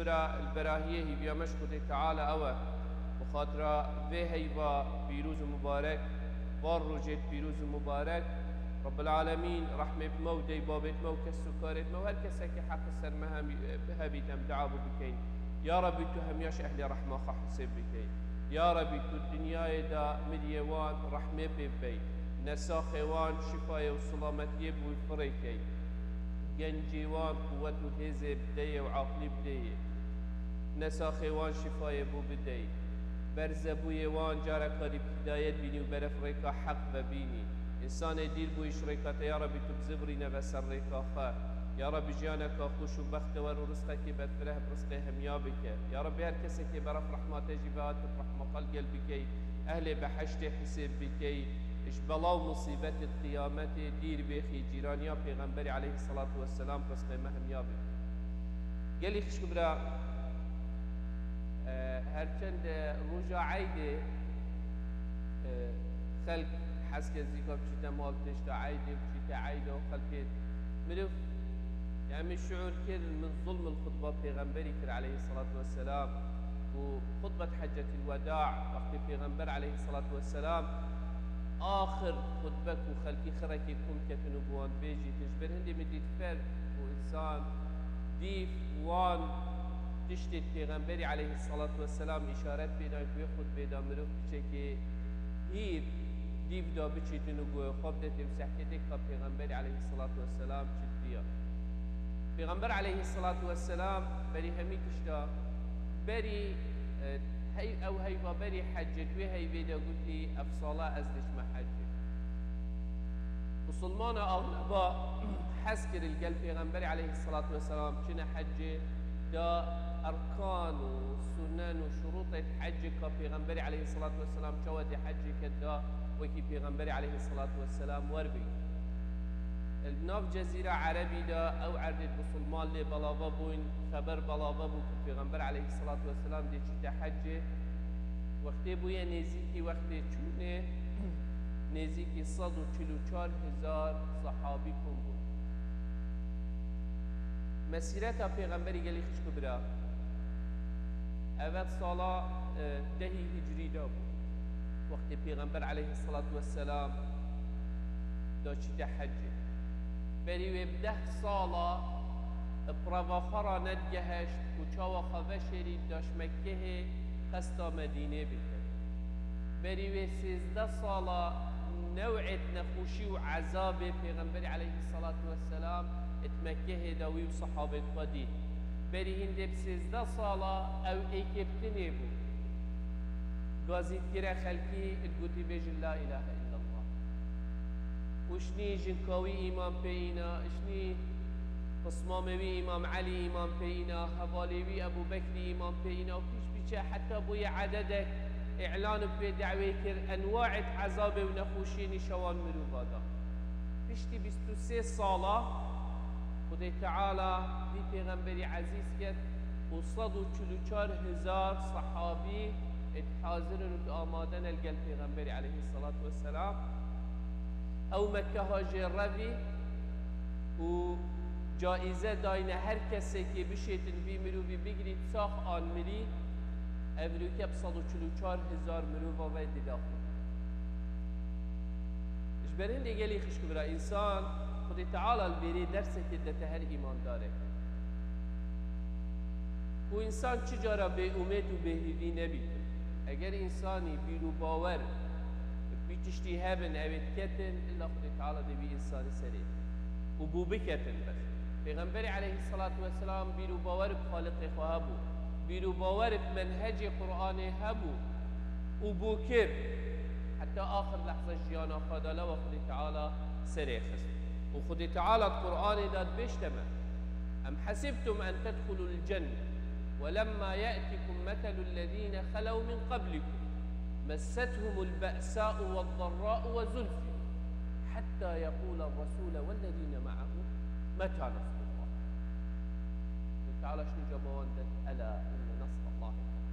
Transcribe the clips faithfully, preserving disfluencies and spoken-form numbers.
Bira, li berahiyê hîviya me ji Xwedê Teala ew e. Bi xatira vê heyva pîroz û mubarek, van rojê pîroz û mubarek, Rabbil Alemîn rehmê bi me û dey babêt me û kes û karêt me û her kesekî heq li ser me hem, hebît em dua bû bikeyin. Ya Rebî, tu hemiya ji ehlê rehma xwe hisêb bikeyin. Ya Rebî, tu dinyayê de miriyê wan rehmê pê bibey. Nesaxê wan şifayê û silametiyê bi wî firê key. Gencê wan quwet û hêzê bideyê û aqlî bideyê. Nesaxê wan şifayê bû bidey. Berzebûyê wan careka dî bi hidayet bînî û beref rêka heq vebînî. Însanê dîr bûyî ji rêka te, ya Rebî, tu bizivirîne ve ser rêka xwe. Ya Rebî, jiyaneka xweş û bextewer û rizqekî berfireh bi rizqê hemiya bike. Ya Rebî, her kesekê beref rehma te jî ve hat, tu bi rehma xwe li gel bikey. Ehlê behiştê hisêb bikey. Ji bela û musîbetê di qiyametê dîr bêxî, cîraniya Pêxemberî aleyhisselatu vesselam rizqê me hemiya bike. Gelî xişk û bira, e, her çend roja eydê, e, xelk hez ke zîka biçîte mal têşta eydê, biçîte eyda û xelkê mirov, yani, şuur kir min zulm li xutba Pêxemberî kir aleyhisselatu vesselam û xutbet heccetil weda, wextê Pêxember aleyhisselatu vesselam axir xutbe ku xelkî xirekê kom ketin û bi wan bêjî, tu ji ber hindê min dît fer û însan dîf wan tiştê Pêxemberî aleyhisselatu vesselam îşaret pê dayîn ku wê xutbê de mirov piçekê hîr dîv de biçîtin û guhê xwe bidetê û sehketê ka Pêxemberî aleyhisselatu vesselam çi diya. Pêxember aleyhisselatu vesselam berî hemî tişta, berî, e, hey-, ew heyva berî hecê, di wê heyvê de gotî, ev sala ez diçime hecê. Musulmana axleba hez kir li gel Pêxemberê aleyhisselatu vesselam çine hecê, da erkan û sunen û şurûtê hecê ka Pêxemberê aleyhisselatu vesselam çawa dê hecê ket da wekî Pêxemberê aleyhisselatu vesselam werbigir. Li nav cezîra erebî de ew erdê musulman lê belava bûn, xeber belava bû ku Pêxember aleyhisselatu vesselam dê çîte hecê. Wextê bûye nêzîkî wextê çûnê, nêzîkî sed û çil û çar hezar sehabî kom bûn. Mesîreta Pêxemberî gelî xişk û bira, evet sala, e, dehî hicrî de bû. Wextê Pêxember aleyhisselatu vesselam da çîte hecê. Berî wê bi deh sala preva xwe ra nedigeheşt ku çawa xwe veşêrî da ji Mekkehê qesta Medînê bike. Berî wê sêzdeh sala new'êt nexweşî û ezabê Pêxemberî aleyhisselatu vesselam di Mekkehê de wî û sehabên xwe dît. Berî hindê bi sêzdeh sala ew êkê bi tinê bû. Gazî dikire xelkî, digotî bêjin la îlahe îllallah. Û şinî jinka wî îman pê îna, şinî pismamê wî Îmam Elî îman pê îna, hevalê wî Ebû Bekrî îman pê îna û pîç pîçe heta bûye ededek îlan û pê dewê kir, enwaet ezabê û nexweşiyê nîşa wan mirova da. Piştî bîst û sê sala Xwedê Teala vî Pêxemberî ezîz ket û sed û çil û çar hezar sehabî êt hazir in û amade ne li gel Pêxemberî aleyhisselatu vesselam. Ew Mekkeha jê revî û caîze dayne her kesekê bişêtin vî mirovî bigirî sax an mirî, ev rûke bi sed û çil û çar hezar mirova ve dida xwe. Ji ber hindê gelî xişk û bira însan, Xwedê Teala li vêrê dersekê dete her îmandarek. Ku însan çi cara bêumêd û bêhîvî nebîtin. Eger însanî bîr û bawer bi wî tiştî hebin, ew ê diketin, illa Xwedê Teala dê wî însanî serê. Û bû biketin bes. Pêxemberê aleyhisselatu vesselam bîr û bawer bi Xaliqê xwe hebû. Bîr û bawer bi menhecê Qur'anê hebû. Û bû kir. Heta axir lehze jiyana xwe da lewa Xwedê Teala serê xist. Û Xwedê Teala di Qur'anê de dibêjte me, "Em hesibtum en tedxulul cenne ve lemma ye'tikum meselul lezine xelew min qablikum messethumul be'sa'u vezdarra'u ve zulzilu hatta yequlel resule vellezine ma'ahu meta nasrullah." Xwedê Teala şinî cevaba wan de, "Ela inne nasrallahi qarîb."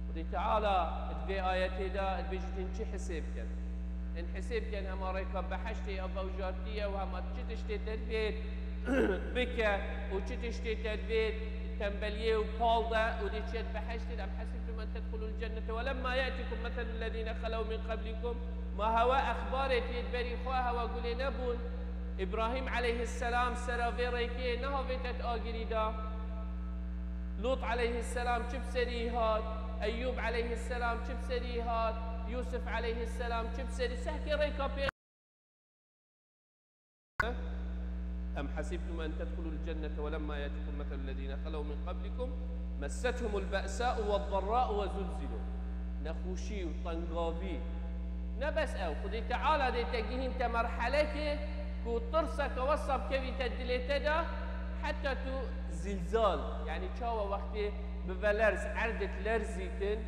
Xwedê Teala di vê ayetê de dibêjîtin çi hisêb ken? Hûn hisêb ken hema rêka behiştê ya vewjartî ye û hema çi tiştê te divêt bike û çi tiştê te divêt tembeliyê û pal de û dê çêt behiştê de. Em hasibtum en tedxulul cennete ve lemma ye'tikum meselul lezîne xelew min qablikum. Ma hewe exbarê tê berî xwe hewe gulê nebûn. Îbrahîm aleyhisselam sera vê rêkê nehavête agirî de. Lût aleyhisselam çi bi serî hat? Eyyûb aleyhisselam çi bi serî hat? Yûsif aleyhisselam çi bi serî? Sehkê rêka pê Em hasibtum en tedxulul cennete ve lemma ye'tikum meselul lezîne xelew min qablikum messethumul be'sa'u vezdarra'u ve zulzilu. Nexweşî û tengavî. Ne bes ew, Xwedê Teala dê te gihîn te merhelekê ku tirseke wesa bikevî te dilê te de, heta tu zilzal, yanî çawa wextê bi velerz erdek lerzîtin,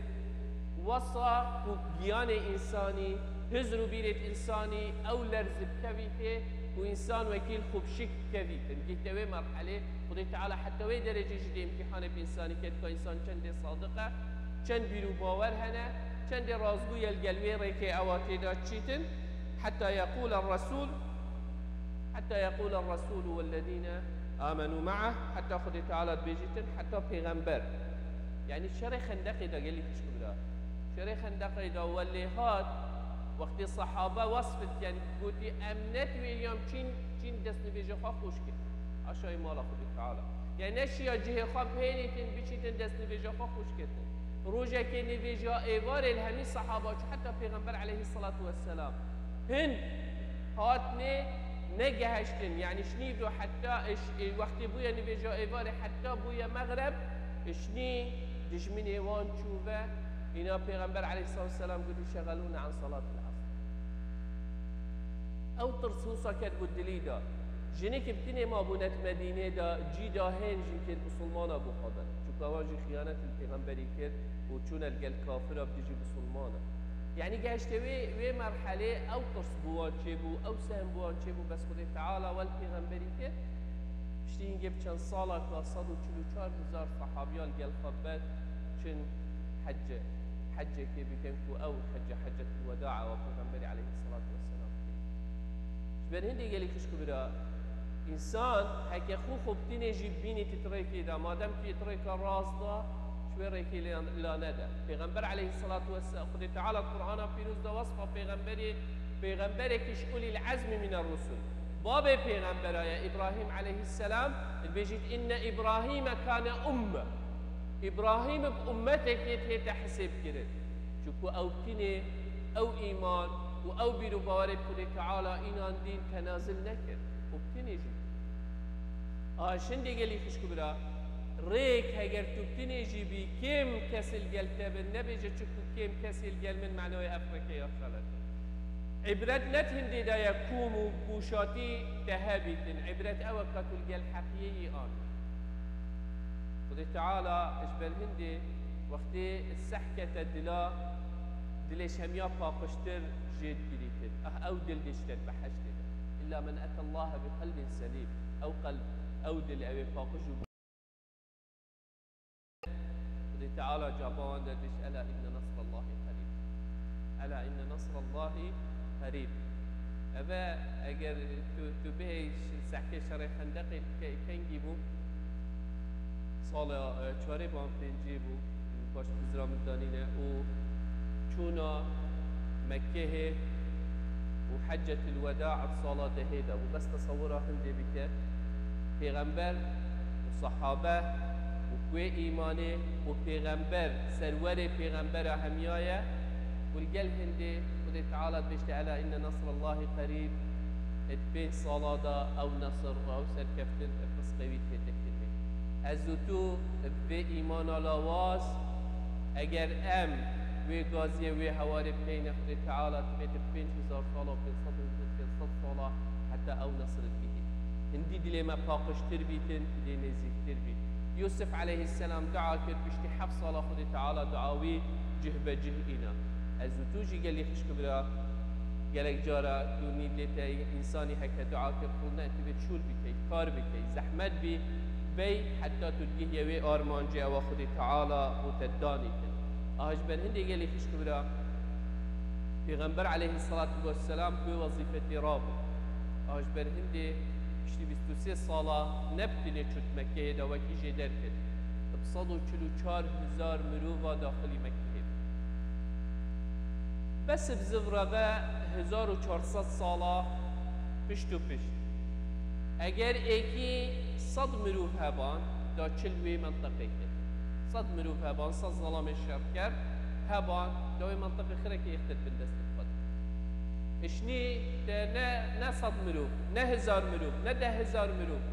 wesa ku giyanê însanî, hizr û bîrêt însanî ew lerz bikevîtê ku însan wekî li xwe bi şik bikevîtin. Gihte wê merhelê, Xwedê Teala heta wê derecê jî dê îmtîhanê bi însanî ket ka însan çendê sadiq e, çend bîr û bawer hene, çendê rastgû ye li gel wê rêkê ewa tê de çîtin. Heta yeqûle resûl, heta yeqûle resûlû wellezîne âmenû me'eh, heta Xwedê Teala dibêjîtin, heta pêxember. Yanî şerê Xendeqê de gelî xişk û bira. Şerê Xendeqê de welê hat, wextê sehabe wesf dikin, gotî, em netwêliyan çîn, çîn destnivêja xwe xweş kir. Aşayê mala Xwedê Teala. Yanî neşiya cihê xwe bihêlîtin, biçîtin destnivêja xwe xweş kirtin. Rojekê nivêja êvarê li hemî sehaba çû heta Pêxember aleyhisselatu vesselam. Hin hatnê negehiştin, yanî ji nîv re heta iş, e, wextê bûye nivêja êvarê heta bûye mexreb, ji nî dijminê wan çû ve, îna Pêxember aleyhisselatu vesselam gotî, "Şegelûne an salatil esr." Ew tirs wisa ketibû dilî de. Jinik bi tinê mabûne di Medînê de, cî da hên jinkê bisilmana bû xwe dan. Çunku ewan jî xiyanet li pêxemberî kir û çûne li gel kafira bi dijî bisilmana. Yanî gehişte wê, wê merhelê ew tirs bi wan çêbû, ew sehm bi wan çêbû, bes Xwedê Teala wel pêxemberî kir. Piştî hingê bi çend salaka sed û çil û çar hezar sehabiya li gel xwe ber çin hecê, hecekê bikin ku ew hece, hecetul weda ewa Pêxemberî aleyhisselatu vesselam kir. Ji ber hindê gelî xişk û bira, însan heke xwe xwe bi tinê jî bînî ti rêkê de, madem tu yê ti rêka rast de, ji wê rêkê lê-, la nede. Pêxember aleyhisselatu vesselam, Xwedê Teala di Qur'ana Pîroz de wesfa pêxemberê, pêxemberekî ji ulîl ezmî mîne rusul. Babê pêxembera ye, Îbrahîm aleyhisselam, dibêjît, "Inne Îbrahîme kane umme." Îbrahîm bi ummetekê tête hisêb kirin. Çunku ew tinê, ew îman û ew bîr û bawerê Xwedê Teala înan dîn tenazil nekir. Û tinê jî. A, şindê gelî xişk û bira, rêk heger tu tinê jî bî, kêm kesê li gel te bin, nebêje çunku kêm kesê li gel min, mena wê ev rêkê ya xelet. Îbret ne di hindê de ye kûm û kûşatî te hebîtin. Îbret ew e ka tu li gel heqiyê yî an. Xwedê Teala ji ber hindê wextê seh kete dila, dilê ji hemiya paqijtir jê digirîtin. Ah, ew dil dê ji te behiştê de. Îlla men etallahe bi qelbin selîm. Ew qelb, ew dil, ew ê paqij û Xwedê Teala caba wan derdîş, "Ela inne nasrallahi qerîb." Ela inne nasrallahi qerîb. Eve eger tu, tu bihêy şi-, sehkê şerê Xendeqê ke-, kengî bû, sala, e, çarê ban pêncî bû, baş bizra min danîne û çûna Mekkehê û Heccetil Weda di sala dehê de bû. Bes tesewira hindê bike, Pêxember û sehabe û ku wê îmanê û Pêxember serwerê pêxembera hemiya ye û li gel hindê Xwedê Teala dibêjte, "Ela inne nasrallahi qerîb", ê di pênc sala de ew nesir û ew serkeftin ê rizqê wî tête kirin. Ez û tu bi vê îmana lawaz, eger em wê gaziyê wê hewarê bikeyne, Xwedê Teala divê di pênc hezar sala, pênc sed û pênc sed sala heta ew nesir bigihî. Hindî dilê me paqijtir bîtin, dilê nêzîktir bît. Yûsif aleyhisselam dua kir, piştî heft sala Xwedê Teala dua wî cih be cih îna. Ez û tu jî gelî xişk û bira, gelek cara tu nî dilê te însanî heke dua kir, qul ne, tu bê şûl bikey, kar bikey, zehmet bî, bey heta tu digihîye wê armancê ewa Xwedê Teala û te danîtin. Aha ji ber hindê gelî xişk û bira, Pêxember aleyhisselatu vesselam bi wezîfetê rabû. Aha ji ber hindê piştî bîst û sê sala ne bi tinê çû di Mekkeyê de wekî jê derket. Sed û çil û çar hezar mirova daxilî Mekkeyê bû. Bes bi ziv re ve hezar û çar sed sala pişt û pişt. Eger êkî sed mirov heban, da çil wê menteqê kir. Sed mirov heban, sed zelamê şerker heban, da wê menteqê xireke êxtir bin destê xwe de. Îşnî te ne, ne sed mirov, ne hezar mirov, ne deh hezar mirov.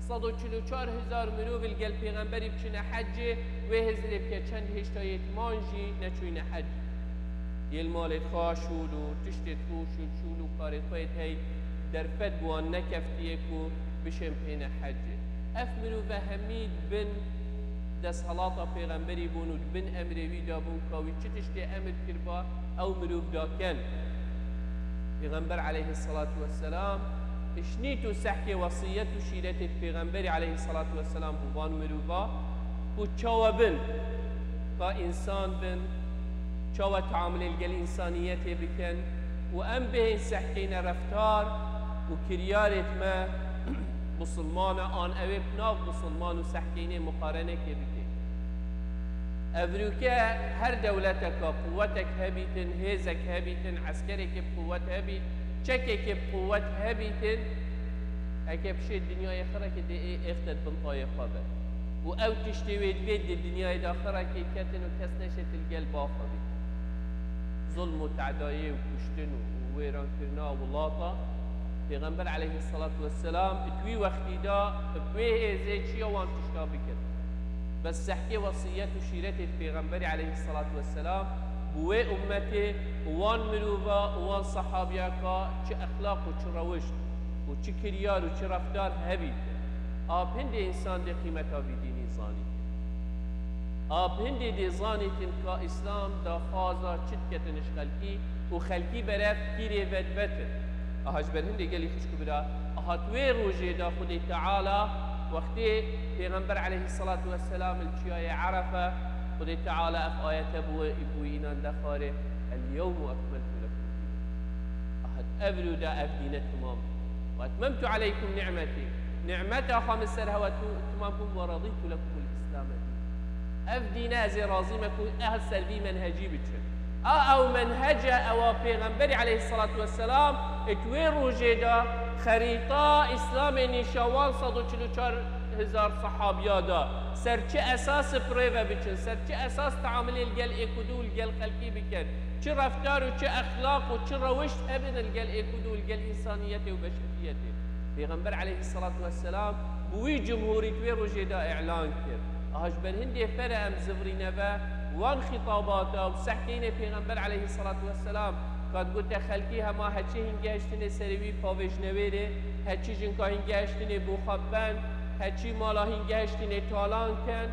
Sed û çil û çar hezar mirov li gel pêxemberî biçine hecê, wê hêzirê bike çend hêşta yê timan jî neçûyne hecê. Yê li malê xwe şûl û tiştê xwe û şûl şûl û karê xwe yê hey derfet bi wan nekeftiye ku bişên pêne hecê. Ev mirove hemî di bin desthilata pêxemberî bûn û di bin emrê wî de bûn ka wî çi tiştê emir kiriba, ew mirov daken. Pêxember aleyhisselatu vesselam îşnît û sehkê wesiyet û şîretê pêxemberî aleyhisselatu vesselam bû van mirova ku çawa bin, ka însan bin, çawa teamulê li gel însaniyetê bikin û em bihên sehkeyne reftar û kiryarêt me musulmana an ew ê bi nav musulman û sehkeyne muqarenekê bikê. Evrûke her dewleteka quwetek hebîtin, hêzek hebîtin, eskerekê bi quwet hebît, çekekê bi quwet hebîtin, heke bişê dinyayê xireke dê ê êxte di bin tayê xwe be. Û ew tiştê wê divê di dinyayê de xireke ketin û kes neşêt li gel ba xwe bît. Zulm û tedayê û kuştin û, û wêrankirina welata, Pêxember aleyhisselatu vesselam di wî wextî de bi wê hêzê çiya wan tişta bikir. Bes sehkê wesiyet û şîretê Pêxemberî aleyhisselatu vesselam bi wê ummetê û wan mirova û wan sehabiyaka çi exlaq û çi rewişt û çi kiryar û çi reftar hebît. A bi hindê însan dê qîmeta vî dînî zanî. A bi hindê dê zanîtin ka Îslam daxwaza çi diketin ji xelkî û xelkî berev kîrê vedvetin. Aha ji ber hindê gelî xişk û bira, aha di wê rojê de Xwedê Teala wextê Pêxember aleyhisselatu vesselam li çiyayê Erefe, Xwedê Teala ev ayete bi wî, bi wî înan dexwarê, "El-yewmu ekmeltu lekum dînekum." Aha di ev rû de ev dîne timam bû. "Ve etmemtu aleykum ni'metî." Nimeta xwe min ser hewe tu-, timam bûm, "Ve radîtu lekumul Îslame dîna." Ev dîne ez ê razî me ku ez ser vî menhecî biçim. A ew menhece ewa Pêxemberî aleyhisselatu vesselam di wê rojê de xerîta Îslamê nîşa wan sed û çil û çar hezar sehabiya da. Ser çi esas bi rê ve biçin, ser çi esas teamilê li gel êk û du û li gel xelkî bikin, çi reftar û çi exlaq û çi rewişt hebin li gel êk û du û li gel însaniyetê û beşeriyetê. Pêxember aleyhisselatu vesselam bi wî cumhûrî di wê rojê de îlan kir. Aha ji ber hindê fere em zivrîne ve wan xîtabata û sehkeyne Pêxember aleyhisselatu vesselam ka digote xelkî hema heçî hingehiştinê serê wî pavêjnewêrê, heçî jinka hingehiştinê bo xwe ben, heçî mala hingehiştinê talan ken,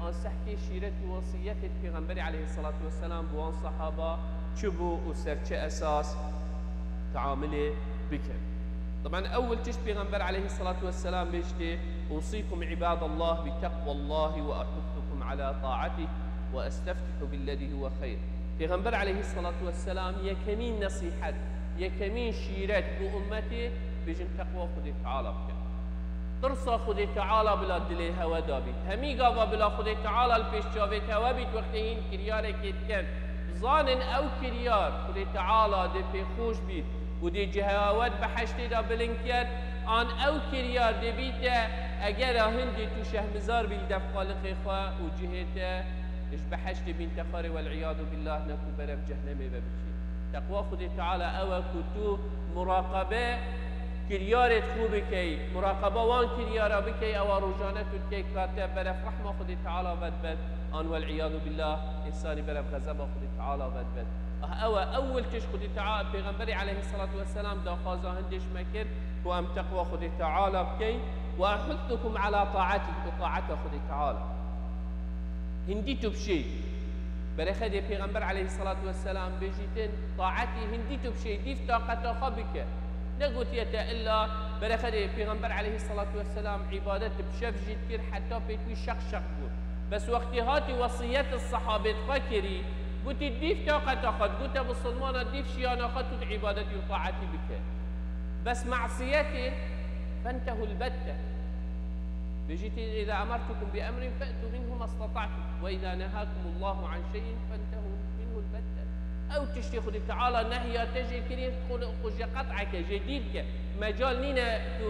an sehkê şîret û wasiyetê Pêxemberê aleyhisselatu vesselam bi wan sehaba çi bû û ser çi esas teamilê bikin. Taban ewil tişt Pêxember aleyhisselatu vesselam bêjtê, "Usîkum îbadallah bi teqwallahi ve ehussukum ala taatih ve esteftihu billezî huve xeyr." Pêxember aleyhisselatu vesselam yekemîn nesîhet, yekemîn şîret bo ummetê bêjin teqwa Xwedê Teala bikin. Tirsa Xwedê Teala bila dilê hewe da bît. Hemî gava bila Xwedê Teala li pêş çavê hewe bît wextê hîn kiryarekê dikin. Bizanin ew kiryar Xwedê Teala dê pê xweş bît û dê cihê we di behiştê de bilind ket, an ew kiryar dê bîte, egera hindê tu şehmizar bî li dev xaliqê xwe û cihê te ji behiştê bîn te xwarê, wel'iyadu billah, ne ku berev cehnemê ve biçî. Teqwa Xwedê Teala ew e ku tu muraqebe kiryarê xwe bikey, muraqeba wan kiryara bikey, ewa rojane tu dikey ka te berev rehma Xwedê Teala vedbet, an wel'iyadu billah, însanî berev xezeba Xwedê Teala vedbet. Ah, ew e ewil tişt Xwedê Teala, Pêxemberê aleyhisselatu vesselam daxwaza hindê ji me kir ku em teqwa Xwedê Teala bikeyn, "Ve ehussukum ala taatih", û taata Xwedê Teala. Hindî tu bişêy. Berexedê Pêxember aleyhisselatu vesselam bêjîtin, taetî hindî tu bişêy, dîv taqeta xwe bike. Negotiye te illa berexedê Pêxember aleyhisselatu vesselam îbadet bi şev jî dikir, heta pêt wî şeq şeq bû. Bes wextê hatî wesiyet sehabêt xwe kirî, gotî, dîv taqeta xwe, digote, misilmana dîv şiyana xwe tu di îbadetî û taetî bike. Bes masiyetê, fentehul bette. Bêjîtî, "إذا أمرتكم بأمر فأتوا منه ما استطعتم، وإذا نهاكم الله عن شيء فانتهوا منه البتة." Ew tiştê Xwedê Teala nehya te jê kirî, xwe, xwe jê qet'e ke, jê dîr ke. Mecal nîne tu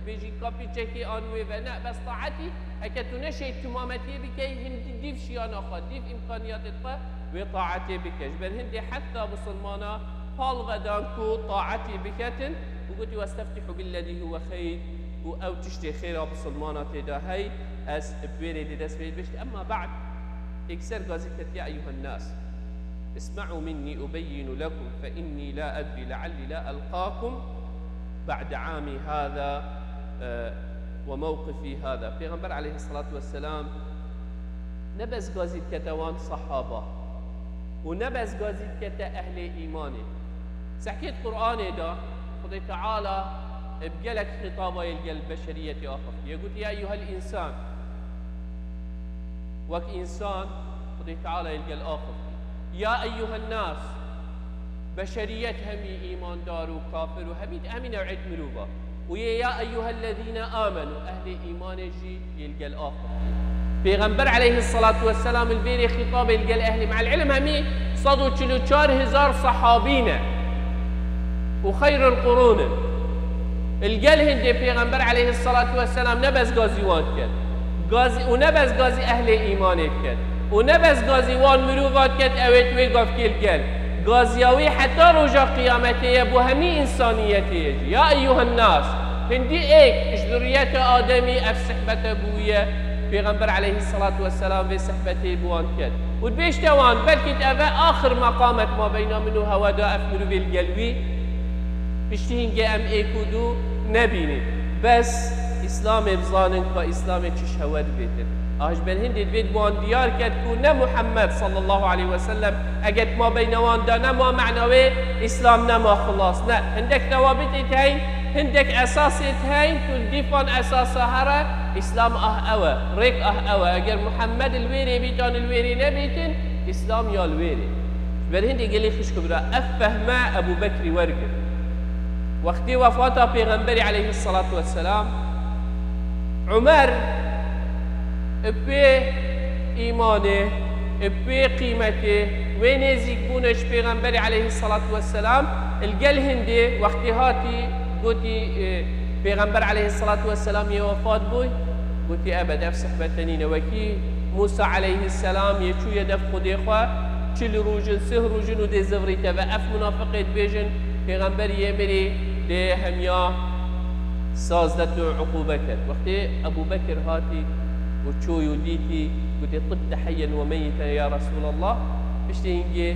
bêjî kapî çekê an wê ve. Ne, bes taetî, eke tu neşey timametiyê bikey, hindî dîv şiyana xwe, dîv îmkaniyatê xwe, wê taetê bike. Ji ber hindê heta bisilmana pal vedan ku taetî biketin û gotî, "Westeftîhu billezî huwe xeyr." Û ew tiştê xêra bisilmana tê de hey, ez bi wê rê dê dest pê bişt. Emma ba'd, êkser gazî ket, "Ya eyyuhen nas, isma'u minni ubeyyin lekum fe inni la edri lealli la elqakum ba'de ami hada, e, ve mewqifi hada." Pêxember aleyhissalatu vesselam ne bes gazî kete wan sahaba û ne bes gazî kete ehlê îmanê. Sehkêt Qur'anê de Xwedê Teala bi gelek xîtaba yê li gel beşeriyetê axiftiye. Gotî, "Ya eyyuhel însan." Wek însan Xwedê Teala yê li gel axiftiye. "Ya eyyuhen nas." Beşeriyet hemî îmandar û kafir û hemî, hemî new'êt mirova. Û yê "Ya eyyuhellezîne amenu", ehlê îmanê jî yê li gel axiftiye. Pêxember aleyhissalatu vesselam li vê rê xîtabê li gel ehlê, me'el ilm hemî sed û çil û çar hezar sehabî ne û xeyrul qurûn in. Li gel hindê Pêxember aleyhissalatu vesselam ne bes gazî wan diket, gazî, û ne bes gazî ehlê îmanê diket, û ne bes gazî wan mirova diket, ew ê di wê gavkê li gel. Gaziya wî heta roja qiyametê ye, bo hemî însaniyetê ye jî. "Ya eyyuhen nas", hindî êk ji zurriyeta Ademî ev sehbete bûye, Pêxember aleyhissalatu vesselam vê sehbetê bi wan diket. Û dibêjte wan, "Belkî ev e axir meqamet mabeyna min û hewa da ev mirovê li gel wî." Piştî hingê em êk û du nebînî. Bes Îslamê bizanin ka Îslamê çi şewe dibêtin. Ah, ji ber hindê divê di wan diyar ket ku ne Muhammed sallallahu aleyhi ve sellem, eger ma beyne wan da nema, mena wê Îslam nema xilas. Ne, hindek dewabitê teyn, hindek esasê teyn, tu li dîfan esasa here, Îslam ah ew e, rêk ah ew e. Eger Muhammed li wê rê bîtan, li wê rê nebîtin, Îslam ya li wê rê. Ji ber hindê gelî xişk û bira, ev fehme Ebû Bekrî wergirt. Wextê wefata Pêxemberî aleyhissalatu vesselam, Umer bi wê îmanê, bi wê qîmetê, wê nêzîkbûne ji Pêxemberî aleyhissalatu vesselam, li gel hindê wextê hatî gotî, e, Pêxember aleyhissalatu vesselam yê wefat bûy, gotî, ebed, ev sihbete nîne. Wekî Mûsa aleyhisselam yê çûye dev Xwedê xwe, çil rojin, sih rojin û dê zivrîte ve. Ev munafiqê dibêjin, Pêxember yê mirî dê hemiya sazde tu uqûbe ket. Wextê Ebû Bekir hatî û çûy û dîtî, gotê, "Tibte heyyen ve meyiten ya Resûlallah." Piştî hingê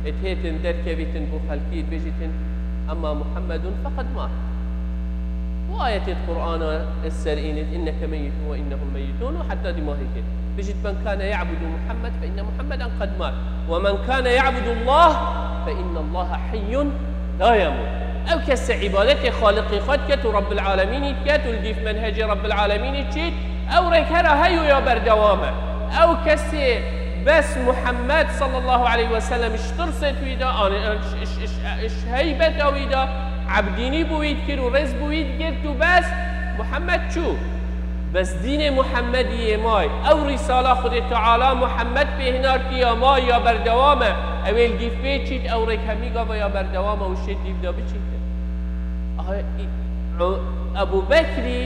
dihêtin derkevîtin bo xelkî, dibêjîtin, "Emma Muhammedun feqed mat." Bu ayetê Qur'ana li ser înit, "Inneke meyyitun ve innehum meyyitun" û heta dîmahî kê. Bijît, "Men kane ya'budu Muhammed fe inne Muhammeden qed mat. Ve men kane ya'budu Allah fe inne Allahe heyyun la yemut." Ew kesê îbadetê Xaliqê xwe diket û Rabbil Alemînî diket û li dîf menhecê Rabbil Alemînî çît, ew rêk hera hey û ya berdewam e. Ew kesê bes Muhammed sallallahu aleyhi ve sellem ji tirsê wî de, an, an, ji, ji, ji, ji heybeta wî de, ebdînî bi wî dikir û rêz bi wî digirt û bes Muhammed çû. Bes dînê Muhammedî yê may, ew rîsala Xwedê Teala Muhammed pê hinar kî ya may ya berdewam e, ew ê li dîf pê çît, ew rêk hemî gava ya berdewam e û şêt dîf de biçîtin. Aha, î-, o, Ebû Bekrî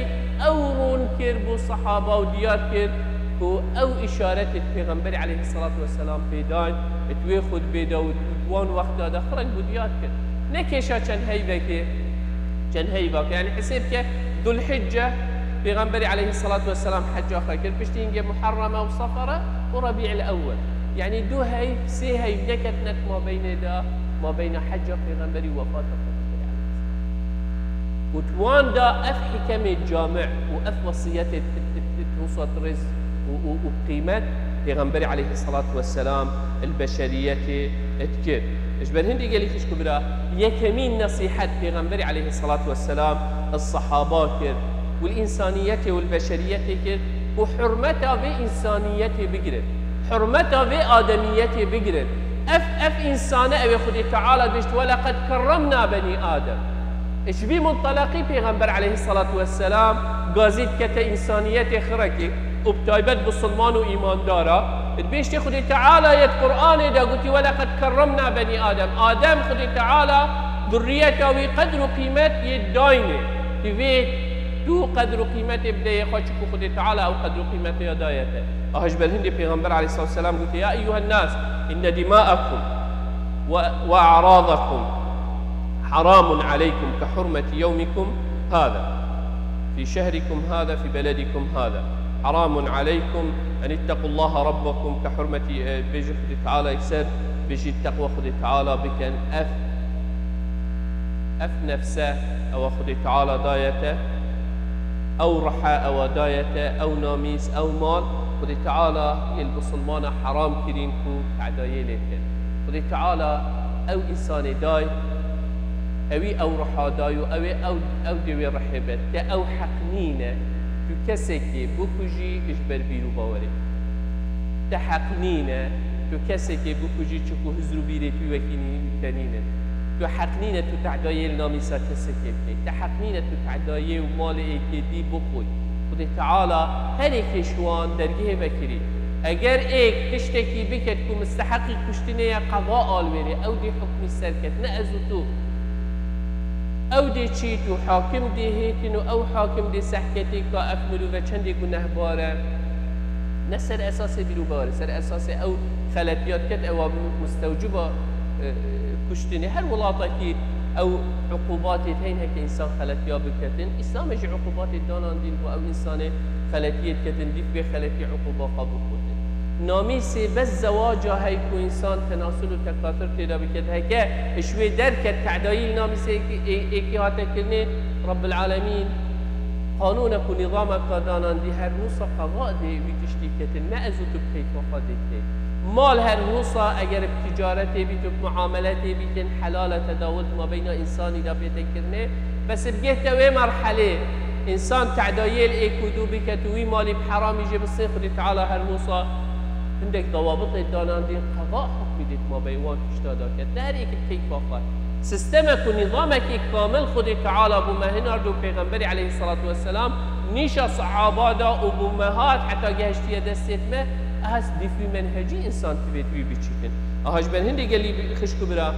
ew rûn kir bo sehaba û diyar kir ku ew îşaretê Pêxemberî aleyhissalatu vesselam pê dayn, di wê xutbê de û di wan wexta de xirek bû diyar kir. Ne kêşa çend heyvekê, çend heyvekê. Yani hesêb ke Dulhicce Pêxemberî aleyhissalatu vesselam hecca xwe kir. Piştî hingê Muharreme û Sefere û Rebî'il Ewwel. Yani du heyv, sê heyv neketine di mabeynê de, mabeyna hecca Pêxemberî û wefata Pêxemberî aleyhisselam. Û di wan de ev hikemê cami û ev wesiyetê t-, t-, t-, t-, wisa rêz û, û, û qîmet Pêxemberî aleyhissalatu vesselam li beşeriyetê dikir. Ji ber hindê gelî xişk û bira, yekemîn nesîhet Pêxemberî aleyhissalatu vesselam li sehaba kir û li însaniyetê û li beşeriyetê kir ku hurmeta vê însaniyetê bigirin, hurmeta vê ademiyetê bigirin. Ev, ev însane ew ê Xwedê Teala dibêjt, "Weleqed kerremna benî Adem." Ji vî muntelaqî Pêxember aleyhisselatu vesselam gazî dikete însaniyetê xirekê û bi taybet bisilman û îmandara. Dibêjtê Xwedê Teala yê di Qur'anê de gotî, "Weleqed kerremna benî Adem." Adem Xwedê Teala durriyeta wî qedr û qîmet yê dayne. Divê tu qedr û qîmetê bideyê xwe, çiku Xwedê Teala ew qedr û qîmetê ya daye te. Aha ji ber hindê Pêxember aleyhisselatu vesselam gotê, "Ya eyyuhen nas, inne dima'akum ve, ve a'radakum haramun aleykum ke hurmeti yevmikum hâzâ, fî şehrikum hâzâ, fî beledikum hâzâ. Haramun aleykum en ittequllaha rabbakum ke hurmeti", e, bêjî Xwedê Teala yekser, bêjî teqwa Xwedê Teala bikin. Ev, ev nefse ewa Xwedê Teala daye te, ew rihe ewa daye te, ew namîs, ew mal, Xwedê Teala yê li bisilmana heram kirîn ku tedayê lê kin. Xwedê Teala ew însanê day, ewî ew riha day û ew ê ew, ew dê wê rihê be. Te ew heq nîne tu kesekê bikujî ji ber bîr û bawerê. Te heq nîne tu kesekê bikujî, çiku hizr û bîrê tu wekî nî-, te nîne. Tu heq nîne tu tedayê li namîsa kesekê bikey. Te heq nîne tu tedayê û malê êkê dî bixwî. Xwedê Teala her êkê ji wan dergehê vekirî. Eger êk tiştekî biket ku misteheqî kuştinê ye, qeza alwêrê, ew dê hukmî ser ket, ne ez û tu. Ew dê çît û hakim dê hêtin û ew hakim dê sehketê ka ev mirove çendê gunehbar e. Ne ser esasê bîr û bawerê, ser esasê ew xeletiya diket, ewa mustewciba, e, kuştinê. Her welatekî ew uqubatê heyne ke însan xeletiya biketin. Îslamê jî uqubatê danandîn bo ew însanê xeletiyê diketin, dîf vê xeletî uquba xwe bixwite. Namîsê bes zewaca hey ku însan tenasul û tekatur têda biket, heke ji wê derket tedayî li namîsê êkî, ê-, êkî hate kirinê, Rabbil Alemîn qanûnek û nîzameka danandî, her nûsa qeza dê wî tiştî ketin, ne ez û tu bi keyfa xwe dê key. Mal her nûsa eger bi ticaretê bît û bi muameletê bîtin, helal e tedawul di mabeyna însanî de bête kirinê, bes bi geh te wê merhelê însan tedayê li êk û dû biket û wî malî bi heramî jê bisê, Xwedê Teala her nûsa hindek dawabitê danandî, qeza hukmî dê di mabeyê wan tişta de ket. Ne her êk bi keyfa xwe. Sistemek û nîzamekî kamil Xwedê Teala bo me hinard û Pêxemberî aleyhisselatu vesselam nîşa sehaba da û bo me hat heta gehiştiye destê me, ez dîf wî menhecî însan divê wî biçîtin. Aha ji ber hindê gelî xişk û bira.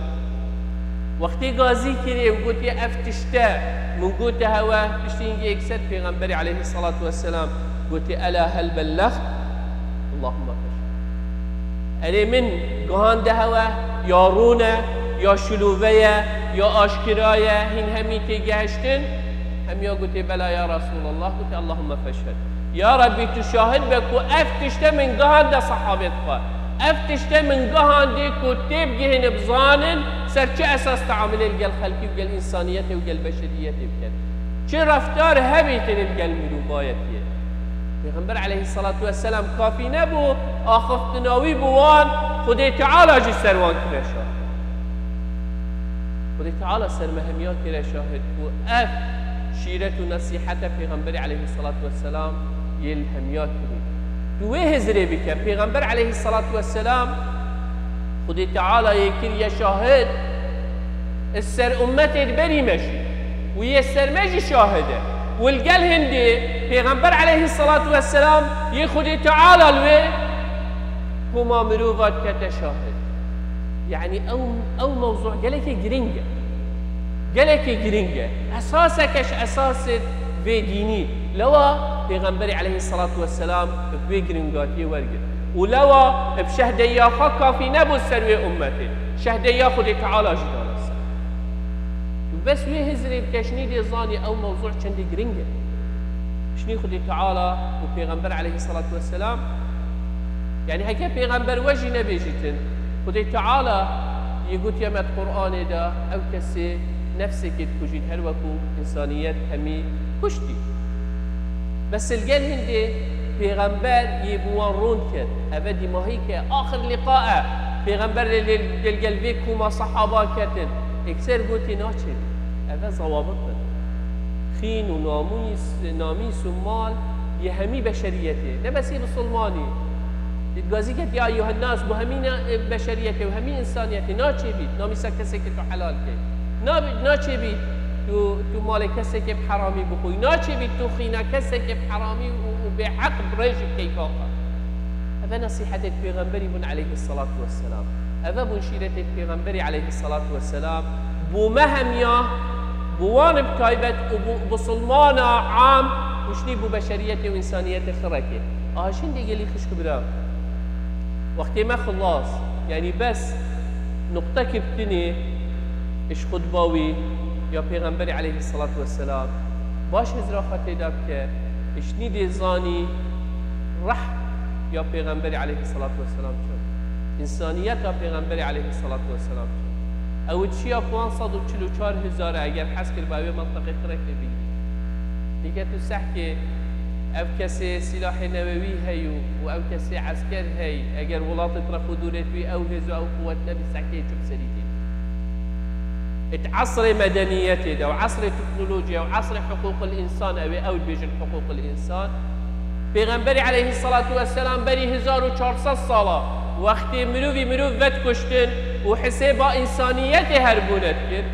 Wextê gazî kirê û gotiye, "Ev tişte min gote hewe", piştî hingê yekser Pêxemberî aleyhisselatu vesselam gotiye, "Ela hel bellext?" Allahümme feşhad. Erê min gihande hewe, ya rûn e, ya şilûve ye, ya aşkira ye, hîn hemî têgehiştin? Hemiya gotê, "Bela ya Resûlallah." Gotê, "Allahümme feşhed." Ya Rebbî, tu şahid be ku ev tişte min gihande sehabê xwe. Ev tişte min gihandê ku têbigihîne, bizanin ser çi esas teamilê li gel xelkî û gel însaniyetê û gel beşeriyetê bikin. Çi reftar hebîtin li gel mirovayetyê. Pêxember aleyhisselatu vesselam kafî nebû, axiftina wî bi wan, Xwedê Teala jî ser wan kire şahid. Xwedê Teala ser me hemiya kire şahid ku ev şîret û nesîhete Pêxemberê aleyhisselatu vesselam yê li hemiya kirî. Tu wê hizrê bike, Pêxember aleyhisselatu vesselam Xwedê Teala yê kiriye şahid, li ser ummetê di berî me jî. Û yê ser me jî şahid e. Û li gel hindê Pêxember aleyhisselatu vesselam yê Xwedê Teala li wê koma mirova dikete şahid. Yanî ew, ew mewzû gelekî girîng e. Gelekî girîng e. Esaseke ji esasê vê dînî. Lewa Pêxemberê aleyhisselatu vesselam bi vê giringatiyê wergirt. Û lewa bi şehdeya xwe kafî nebû ser wê ummetê. Şehdeya Xwedê Teala jî dana ser. Tu bes wê hizrê bike, ji nî dê zanî ew mewzû çendî giring e. Ji nî Xwedê Teala û Pêxember aleyhisselatu vesselam, yanî heke Pêxember we jî nebêjîtin, Xwedê Teala yê gotiye me di Qur'anê de, ew kesê nefsekê dikujîn her weku însaniyet hemî kuştî. Bes li gel hindê Pêxember yê bi wan rûn kir. Eve dîmahî ke axir liqa e. Pêxember lê, lê, lê gel vê koma sehaba ketin. Ekser gotî naçê. Eve zewabit bin. Xîn û namûs, namîs û mal yê hemî beşeriyetê. Ne bes yê bisilmanî. Gazî ket ya eyyuhen nas, bo hemî na-, beşeriyetê û hemî însaniyetê naçê bît. Namîsa kesekê tu helal key. Nabe-, naçê bît. Tu, tu malê kesekê bi heramî bixwî. Naçêbî tu xîna kesekê bi heramî û, û bêheq birêjî bi keyfa xwe. Eve nesîhetê pêxemberî bûn aleyhisselatu vesselam. Eve bûn şîretê pêxemberî aleyhisselatu vesselam. Bû me hemiya, bû wan bi taybet û bû bisilmana am û şinî bû beşeriyetê û însaniyetê xirekê. Aha şindî gelî xişk bira. Wextê me xilas, yanî bes nuqte kiftinê iş xutba wî ya Pêxemberê aleyhisselatu vesselam, baş hizra xwe têda bike, iş nîdê zanî reh ya Pêxemberê aleyhisselatu vesselam çi. Însaniyeta Pêxemberê aleyhisselatu vesselam çi. Ew çiya panc sed û çil û çar hizar e, eger hez kiriba ew ê mentiqê xirekê bigî. Dîke tu sehkê ev kesê sîlahê newewî hey û, û ew kesê esker hey, eger welatê rex û dûrê tu ew hêz û ew quwet nebî, sehkê çi bi serî tê. Di esrê medeniyetê de û esrê teknolojiyê û esrê hiqûqil însan, ew ê ew dibêjin hiqûqil însan. Pêxemberî aleyhisselatu vesselam berî hezar û çar sed sala wextê mirovî mirov vedikuştin û hisêba însaniyetê her bûne dikir.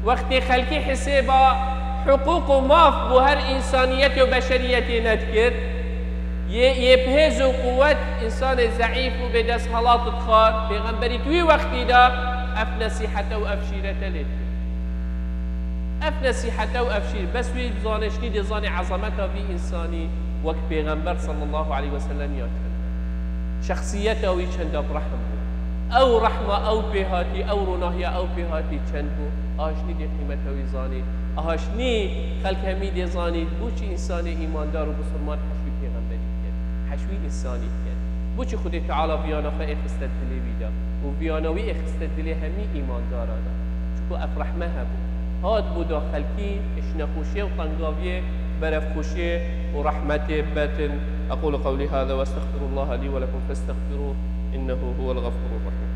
Wextê xelkî hisêba hiqûq û maf bo her însaniyetê û beşeriyetê nedikir, yê, yê bi hêz û quwet, însanê zeîf û bêdesthilat dixwar, pêxemberî di wî wextî de ev nesîhete û ev şîrete lê dikir. Ev nesîhete û ev şîr, bes wî bizane, şinî dê zanê ezameta vî însanî wek pêxember sallallahu aleyhi ve sellem ya çend. Şexsiyeta wî çenda bi rehm bû. Ew rehma ew pê hatî, ew ronahiya ew pê hatî çend bû. Aha şinî dê qîmeta wî zanî. Aha şinî xelk hemî dê zanî, bo çi însanê îmandar û bisilman heşwî pêxemberî diket, heşwî însanî diket. Bo çi Xwedê Teala viyana xwe êxiste dilê wî de û viyana wî êxiste dilê hemî îmandaran de? Çunku ev rehme hebû. Hat bo da xelkî ji nexweşiyê û tengaviyê berevxweşiyê û rehmetê betin. أقول قولي هذا وأستغفر الله لي ولكم فاستغفروه إنه هو الغفور الرحيم.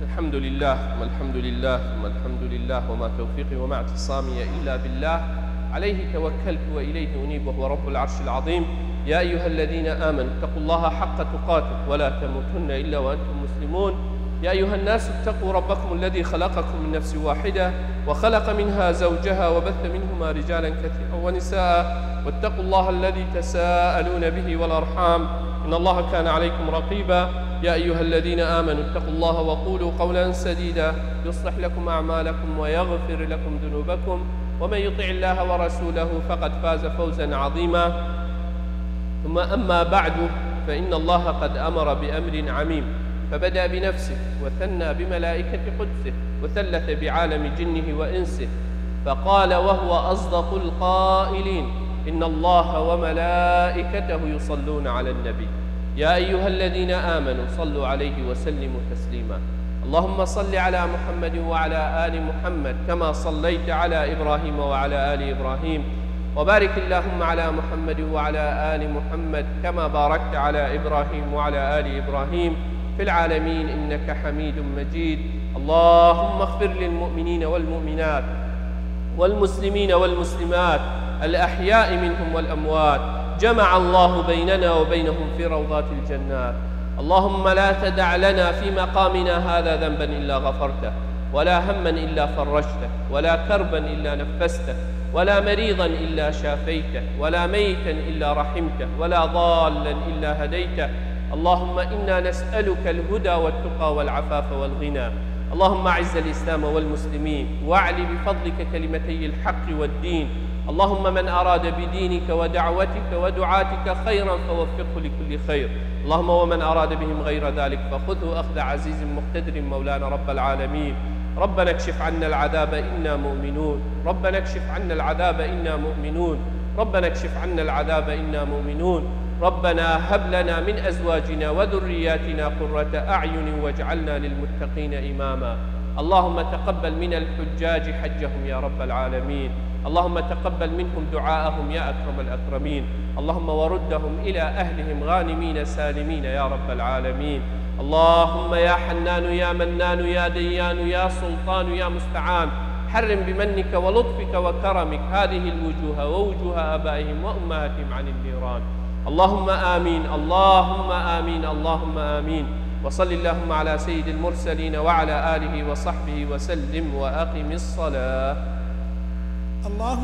الحمد لله، ثم الحمد لله، ثم الحمد لله، وما توفيقي وما اعتصامي إلا بالله، عليه توكلت وإليه أنيب، وهو رب العرش العظيم. يا أيها الذين آمنوا اتقوا الله حق تقاته ولا تموتن إلا وأنتم مسلمون. يا أيها الناس اتقوا ربكم الذي خلقكم من نفس واحدة وخلق منها زوجها وبث منهما رجالا كثيرا ونساء واتقوا الله الذي تساءلون به والأرحام إن الله كان عليكم رقيبا. يا أيها الذين آمنوا اتقوا الله وقولوا قولا سديدا يصلح لكم أعمالكم ويغفر لكم ذنوبكم ومن يطع الله ورسوله فقد فاز فوزا عظيما. ثم أما بعد، فإن الله قد أمر بأمر عميم، فبدأ بنفسه وثنى بملائكة قدسه وثلث بعالم جنه وإنسه، فقال وهو أصدق القائلين: إن الله وملائكته يصلون على النبي، يا أيها الذين آمنوا صلوا عليه وسلموا تسليما. اللهم صل على محمد وعلى آل محمد كما صليت على إبراهيم وعلى آل إبراهيم، وبارك اللهم على محمد وعلى آل محمد كما باركت على إبراهيم وعلى آل إبراهيم في العالمين إنك حميد مجيد. اللهم اغفر للمؤمنين والمؤمنات والمسلمين والمسلمات الأحياء منهم والأموات، جمع الله بيننا وبينهم في روضات الجنات. اللهم لا تدع لنا في مقامنا هذا ذنبا إلا غفرته، ولا هما إلا فرجته، ولا كربا إلا نفسته، ولا مريضا إلا شافيته، ولا ميتا إلا رحمته، ولا ضالا إلا هديته. اللهم إنا نسألك الهدى والتقى والعفاف والغنى. اللهم أعز الإسلام والمسلمين، وأعل بفضلك كلمتي الحق والدين. اللهم من أراد بدينك ودعوتك ودعاتك خيرا فوفقه لكل خير. اللهم ومن أراد بهم غير ذلك فخذه أخذ عزيز مقتدر مولانا رب العالمين. ربنا اكشف عنا العذاب إنا مؤمنون. ربنا اكشف عنا العذاب إنا مؤمنون. ربنا اكشف عنا العذاب إنا مؤمنون. ربنا هب لنا من أزواجنا وذرياتنا قرة أعين واجعلنا للمتقين إماما. اللهم تقبل من الحجاج حجهم يا رب العالمين. اللهم تقبل منهم دعاءهم يا أكرم الأكرمين. اللهم وردهم إلى أهلهم غانمين سالمين يا رب العالمين. اللهم يا حنان يا منان يا ديان يا سلطان يا مستعان، حرم بمنك ولطفك وكرمك هذه الوجوه ووجوه آبائهم وأمهاتهم عن النيران. اللهم آمين، اللهم آمين، اللهم آمين. وصل اللهم على سيد المرسلين وعلى آله وصحبه وسلم وأقم الصلاة. اللهم